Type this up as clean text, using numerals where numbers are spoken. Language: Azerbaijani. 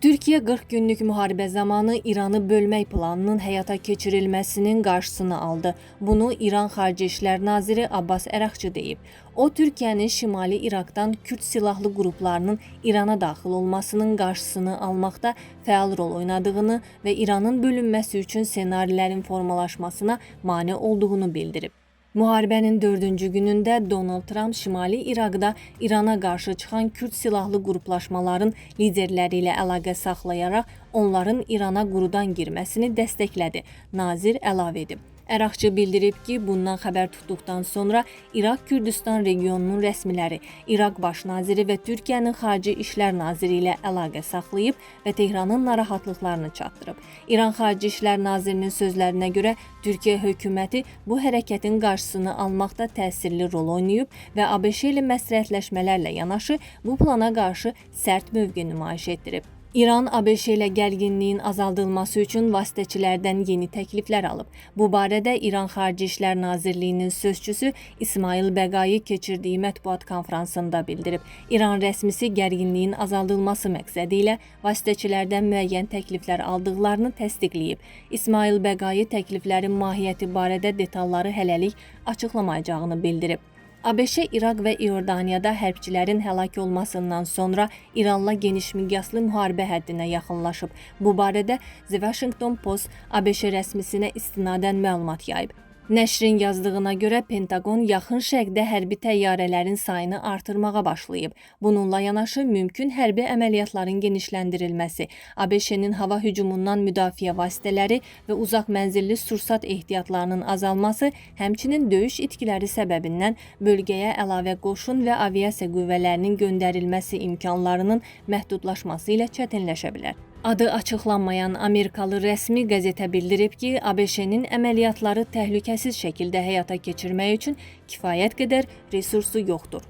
Türkiyə 40 günlük müharibə zamanı İranı bölmək planının həyata keçirilməsinin qarşısını aldı. Bunu İran Xarici İşlər Naziri Abbas Əraqçı deyib. O, Türkiyənin Şimali İraqdan Kürd silahlı qruplarının İrana daxil olmasının qarşısını almaqda fəal rol oynadığını və İranın bölünməsi üçün ssenarilərin formalaşmasına mane olduğunu bildirib. Müharibənin dördüncü günündə Donald Trump Şimali İraqda İrana qarşı çıxan Kürd silahlı qruplaşmaların liderləri ilə əlaqə saxlayaraq onların İrana qurudan girməsini dəstəklədi. Nazir əlavə edib. Əraqçı bildirib ki, bundan xəbər tutduqdan sonra İraq Kürdistan regionunun rəsmiləri, İraq baş naziri və Türkiyənin Xarici İşlər Naziri ilə əlaqə saxlayıb və Tehranın narahatlıqlarını çatdırıb. İran Xarici İşlər Nazirinin sözlərinə görə Türkiyə hökuməti bu hərəkətin qarşısını almaqda təsirli rol oynayıb və ABŞ ilə məsləhətləşmələrlə yanaşı bu plana qarşı sərt mövqe nümayiş etdirib. İran ABŞ ilə gərginliyin azaldılması üçün vasitəçilərdən yeni təkliflər alıb. Bu barədə İran Xarici İşlər Nazirliyinin sözçüsü İsmail Bəqayi keçirdiyi mətbuat konfransında bildirib. İran rəsmisi gərginliyin azaldılması məqsədi ilə vasitəçilərdən müəyyən təkliflər aldıqlarını təsdiqləyib. İsmail Bəqayi təkliflərin mahiyyəti barədə detalları hələlik açıqlamayacağını bildirib. ABŞ, İraq və İordaniyada hərbçilərin həlak olmasından sonra İranla geniş miqyaslı müharibə həddinə yaxınlaşıb. Bu barədə The Washington Post ABŞ rəsmisinə istinadən məlumat yayıb. Nəşrin yazdığına görə Pentaqon Yaxın Şərqdə hərbi təyyarələrin sayını artırmağa başlayıb. Bununla yanaşı mümkün hərbi əməliyyatların genişləndirilməsi, ABŞ-nin hava hücumundan müdafiə vasitələri və uzaq mənzilli sursat ehtiyatlarının azalması, həmçinin döyüş itkiləri səbəbindən bölgəyə əlavə qoşun və aviasiya qüvvələrinin göndərilməsi imkanlarının məhdudlaşması ilə çətinləşə bilər. Adı açıqlanmayan Amerikalı rəsmi qəzetə bildirib ki, ABŞ-nin əməliyyatları təhlükəsiz şəkildə həyata keçirmək üçün kifayət qədər resursu yoxdur.